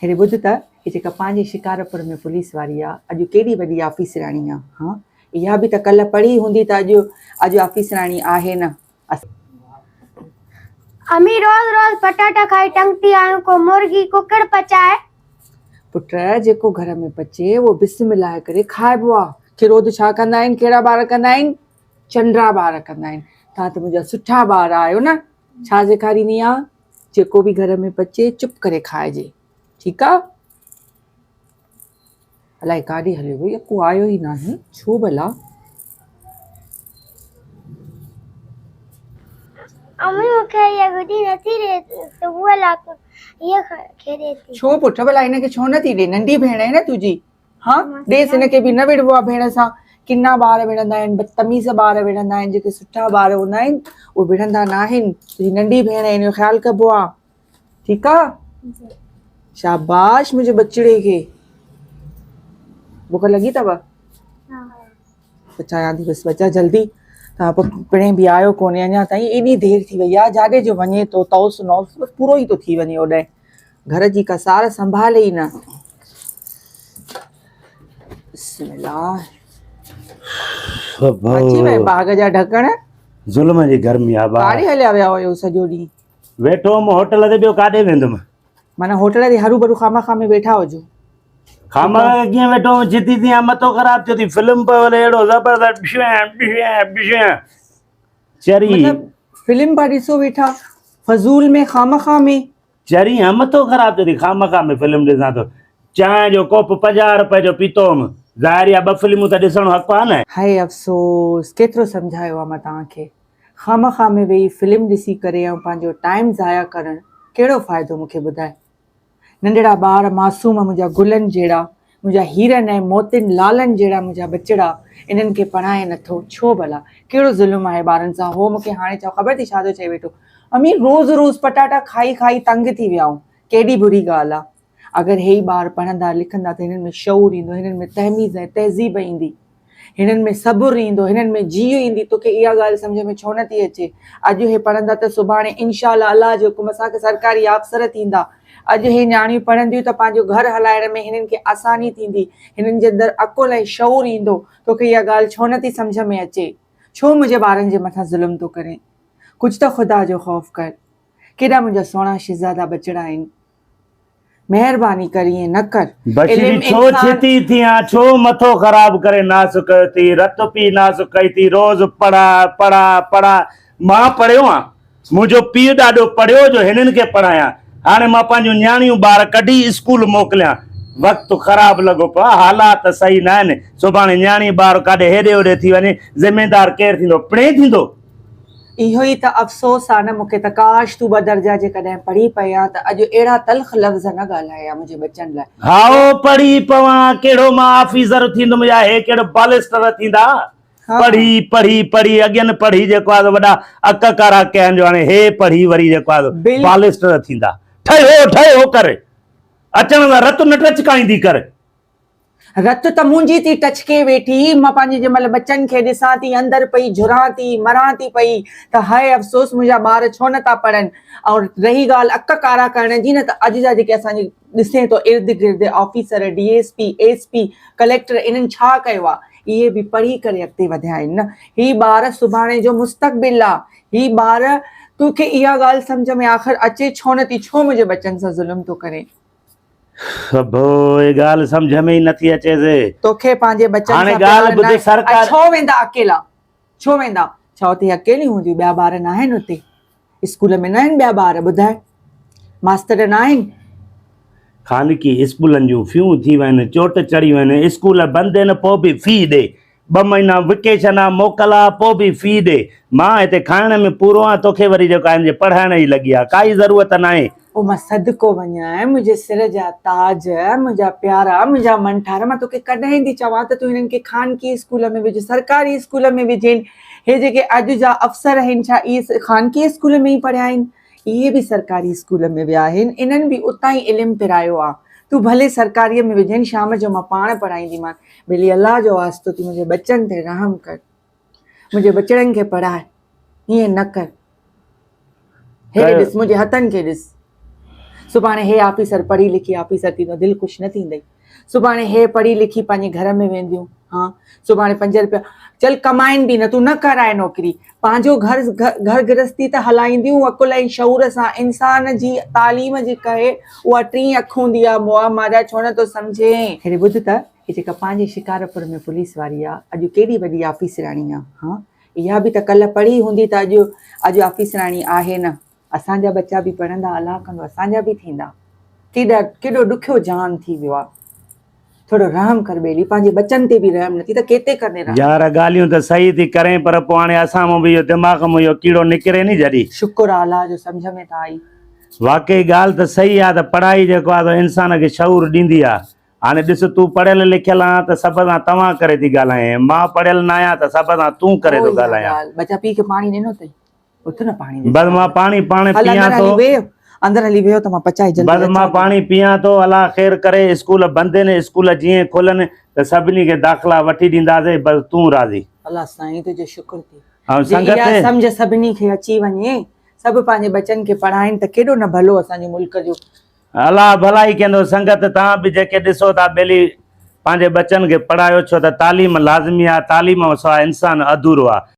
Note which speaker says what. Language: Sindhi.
Speaker 1: هيڏي ٻڌ ته هي جيڪا پنهنجي شڪارپور ۾ پوليس واري آ، اڄ ڪيڏي وڏي آفيسراڻي آ، ها؟ اها به ته ڪلهه پڙهي هوندي ته اڄ اڄ آفيسراڻي آهي نه.
Speaker 2: امي روز روز پٽاٽا کائي ٽنگ ٿي آيون ڪو مرغي ڪڪڙ پچائي.
Speaker 1: پٽ جيڪو گهر ۾ پچي اهو بسم الله ڪري کائبو آ. کروڌ ڇا ڪندا آهن ڪهڙا ٻار ڪندا آهن چنڊا ٻار ڪندا آهن. توهان ته منهنجا سٺا ٻار آهيو نه. ڇا سيکاريندي آ جيڪو به گهر ۾ پچي چپ ڪري کائجي ٺيڪ آ. الائي ڪاڏي هليو ويو يڪو آيو ئي ناهي ڇو ڀلا.
Speaker 2: امي مون کي اها گڏي نٿي ڏي ته هوء لاڪ هيء کيڏي ٿي.
Speaker 1: ڇو پٽ ڀلا هن کي ڇو نٿي ڏي ننڍي ڀيڻ آهي نه تنهنجي ها ڏيس هن کي به نه وڙهبو آهي ڀيڻ سان ڪنا ٻار وڙهندا آهن بدتميز ٻار وڙهندا آهن جيڪي سٺا ٻار هوندا آهن اهي وڙهندا ناهن تنهنجي ننڍي ڀيڻ آهي هن جو خيال ڪبو آهي ٺيڪ آ شاباش منهنجي ٻچڙي کي بک لڳي اٿو پچايان ٿي بس بچا جلدي تان پوء پڻهين به آيو ڪونهي اڃا تائين ايڏي دير ٿي وئي آ جاڏي جو وڃي ٿو توس نوس بس پورو ئي ٿو ٿي وڃي اوڏانهن گهر جي ڪا سار سنڀالي ئي نه بسم الله اچي ويا باغ جا ڍڪڻ
Speaker 3: ظلم جي گرمي آ با
Speaker 1: ڪاڏي هليا ويا هيو سڄو ڏينهن
Speaker 3: ويٺو هوم هوٽل تي ٻيو ڪاڏي ويندم.
Speaker 1: معنيٰ هوٽل تي هرو ڀرو خاما خامي ويٺا هجو.
Speaker 3: خاما ڪيئن ويٺو هوم ڇتي ٿي آن مٿو خراب ٿيو ٿي فلم پيو هلي اهڙو زبردست بشين بشين بشين چري.
Speaker 1: مطلب فلم پيا ڏسو ويٺا فضول ۾ خاما خامي.
Speaker 3: چري ها مٿو خراب ٿيو ٿي خاما خامي فلم ڏسان ٿو چانهه جو ڪوپ 50 روپئي جو پيتو هوم ظاهر اها ٻه فلمون ته ڏسڻ حق آ نه.
Speaker 1: هاء افسوس ڪيترو سمجهايو آ مان توهان کي خامخواه ۾ ويهي فلم ڏسي ڪري ۽ پنهنجو ٽائيم ضايع ڪرڻ ڪهڙو فائدو مونکي ٻڌاء. ننڍڙا ٻار معصوم منهنجا گلن جهڙا منهنجا هيرن ۽ موتين لالن جهڙا منهنجا ٻچڙا انهن کي پڙهائين نٿو ڇو ڀلا ڪهڙو ظلم آهي ٻارن سان هو مونکي هاڻي چئو خبر ٿي ڇا ٿو چئي ويٺو امي روز روز پٽاٽا کائي کائي تنگ ٿي ويا آهيون ڪيڏي بري ڳالهه آ اگر هي ئي ٻار پڙهندا لکندا ته هنن ۾ شعور ايندو هنن ۾ تهميز ۽ تهذيب ايندي. هنن ۾ صبر ايندو، هنن ۾ جيء ايندي، توکي اها ڳالهه سمجهه ۾ ڇو نه ٿي اچي؟ اڄ هي پڙهندا ته سڀاڻي انشاء الله الله جي حڪم سان سرڪاري آفسر ٿيندا. اڄ هي نياڻيون پڙهنديون ته پنهنجو گهر هلائڻ ۾ هنن کي آساني ٿيندي، هنن جي اندر عقل ۽ شعور ايندو، توکي اها ڳالهه ڇو نه ٿي سمجهه ۾ اچي؟ ڇو منهنجي ٻارن جي مٿان ظلم ٿو ڪرين؟ ڪجهه ته خدا جو خوف ڪر. ڪيڏا منهنجا سهڻا شهزادا ٻچڙا آهن. مهرباني ڪر ائين نه ڪر.
Speaker 3: بشيري
Speaker 1: علم
Speaker 3: ڇو
Speaker 1: انسان.
Speaker 3: ڇتي ٿي آن ڇو مٿو خراب ڪري ناس ڪيو ٿي رت پي ناس ڪئي ٿي روز پڙهاء پڙهاء پڙهاء مان پڙهيو آن منهنجو پيء ڏاڏو پڙهيو جو هنن کي پڙهايان هاڻي مان پنهنجون نياڻيون ٻار ڪڍي اسڪول موڪليان وقت خراب لڳو پيو آ حالات صحيح ناهن سڀاڻي نياڻي ٻار ڪاڏي هيڏي هوڏي ٿي وڃي ذميدار ڪير ٿيندو پڻهين ٿيندو.
Speaker 1: اهو ئي ته افسوس آ نه مون کي ته ڪاش تون ٻه درجا جيڪڏهن پڙهي پئين ها ته اڄ اهڙا تلخ لفظ نه ڳالهائين ها منهنجي ٻچن لاء.
Speaker 3: هائو پڙهي پوان ڪهڙو مان آفيسر ٿيندم يا هي ڪهڙو بالسٽر ٿيندا. پڙهي پڙهي پڙهي اڳين پڙهي جيڪو آ سو وڏا اڪ ڪارا ڪيا آهن جو هاڻي هي پڙهي وري جيڪو آ سو بالسٽر ٿيندا. ٺهيو ٺهيو ڪر اچڻ سان رت نه ٽچڪائيندي ڪر.
Speaker 1: رت ته منهنجي ٿي ٽچڪي ويٺي، مان پنهنجي جنهن مهل ٻچن کي ڏسان ٿي، اندر پئي جهران ٿي، مران ٿي پئي ته هاء افسوس منهنجا ٻار ڇو نه ٿا پڙهن ۽ رهي ڳالهه اک ڪارا ڪرڻ جي نه ته اڄ جا جيڪي اسان جي ڏسين ٿو ارد گرد officer, D S P, S P, collector انهن ڇا ڪيو آ؟ اهي به پڙهي ڪري اڳتي وڌيا آهن نه. هي ٻار سڀاڻي جو مستقبل آ. هي ٻار توکي اها ڳالهه سمجهه ۾ آخر اچي ڇو نه ٿي ڇو منهنجي ٻچن سان ظلم ٿو ڪرين؟
Speaker 3: سڀو اي ڳالهه سمجهه ۾ ئي نٿي اچيس.
Speaker 1: توکي پنهنجي ٻچن
Speaker 3: هاڻي
Speaker 1: سان
Speaker 3: ڳالهه
Speaker 1: پيار
Speaker 3: ٻڌ
Speaker 1: ناهي.
Speaker 3: سرڪار.
Speaker 1: ڇو ويندا اڪيلا؟ ڇو ويندا؟ ڇا اتي اڪيليون هونديون؟ ٻيا ٻار ناهن اتي؟ اسڪول ۾ ناهن ٻيا ٻار؟ ٻڌاء ماستر ناهن؟
Speaker 3: خانگي اسڪولن جون فيون ٿي وين، چوٽ چڙهي وين، اسڪول بند آهن پوء به في ڏي. ٻه مهينا وڪيشن آ، موڪل آ، پوء به في ڏي. مان هتي کائڻ ۾ پورو آهيان، توکي وري جيڪو آهي ان جي پڙهائڻ جي لڳي آ، ڪائي ضرورت ناهي.
Speaker 1: او مان صدقو وڃان، منهنجي سر جا تاج، منهنجا پيارا، منهنجا منٺار، مان توکي ڪڏهن ٿي چوان ته تون هنن کي خانگي اسڪول ۾ وجهه، سرڪاري اسڪول ۾ وجهين. هي جيڪي اڄ جا افسر آهن، ڇا اهي خانگي اسڪول ۾ ئي پڙهيا آهن؟ اهي به سرڪاري اسڪول ۾ ويا آهن، انهن به اتان ئي علم پرايو آ. تون ڀلي سرڪاريء ۾ وجهين، شام جو مان پاڻ پڙهائينديمان. ٻيلي الله جو واسطو ٿي منهنجي ٻچن تي رحم ڪر. منهنجي ٻچڙن کي پڙهاء. ائين نه ڪر. هيڏي ڏس منهنجي هٿن کي ڏس. سڀاڻي هي آفيسر پڙهي لکي آفيسر ٿيندو دل خوش نه ٿيندئي. سڀاڻي هي پڙهي لکي پنهنجي گهر ۾ وينديون. ها سڀاڻي پنج روپيا چل ڪمائن به نه تون نه ڪرائي نوڪري پنهنجو گهر گهر گرهستي ته هلائينديون عقل ۽ شعور سان انسان جي تعليم جيڪا آهي اها ٽين اک هوندي آهي مئا ماريا ڇو نه ٿو سمجهين. هيڏي ٻڌ ته هي جيڪا پنهنجي شڪارپور ۾ پوليس واري آ اڄ ڪيڏي وڏي آفيسراڻي آ ها اها به ته ڪلهه پڙهي هوندي ته اڄ اڄ آفيسراڻي آهي نه اسان جا ٻچا به پڙهندا الله ڪندو اسان جا به ٿيندا ڪيڏا ڪيڏو ڏکيو جهان ٿي ويو آ. ٿورو رحم ڪر ٻيلي پنهنجي ٻچن تي به رحم نه ٿي ته ڪيتي ڪندين رحم.
Speaker 3: يار ڳالهيون ته صحيح ٿي ڪرين پر پوء هاڻي اسان مون به اهو دماغ مون اهو ڪيڙو نڪري ني جڏي.
Speaker 1: شڪر آ الله جو سمجهه ۾ ته آئي.
Speaker 3: واقعي ڳالهه ته صحيح آ ته پڙهائي جيڪو آ سو انسان کي شعور ڏيندي آ. هاڻي ڏس تون پڙهيل لکيل آن ته سڀ سان توهان ڪري ٿي ڳالهائين مان پڙهيل ناهيان ته سڀ سان تون ڪري ٿو
Speaker 1: اهو ئي آ
Speaker 3: ڳالهايان.
Speaker 1: ڳالهه. ٻچا پيء کي پاڻي ڏنو اٿئي؟ اٿ نه پاڻي ڏي.
Speaker 3: بس مان پاڻي پاڻ
Speaker 1: هل
Speaker 3: پيان
Speaker 1: اندر
Speaker 3: ٿو.
Speaker 1: هلي ويهه اندر هلي ويهه ته مان پچائي جلدي
Speaker 3: بس مان
Speaker 1: اچان ٿي.
Speaker 3: پاڻي پيان ٿو الله خير ڪري اسڪول بند آهن اسڪول جيئن کلن ته سڀني کي داخلا وٺي ڏينداسين بس تون راضي.
Speaker 1: الله سائين تنهنجو شڪر ٿئي
Speaker 3: ۽
Speaker 1: جي
Speaker 3: سنگت.
Speaker 1: اها سمجهه سڀني کي اچي وڃي سڀ پنهنجي ٻچن کي پڙهائين ته ڪيڏو نه ڀلو اسان جي ملڪ جو.
Speaker 3: الله ڀلائي ڪندو سنگت توهان به جيڪي ڏسو ٿا ٻيلي پنهنجي ٻچن کي پڙهايو ڇو ته تعليم لازمي آهي تعليم سواء انسان اڌورو آهي.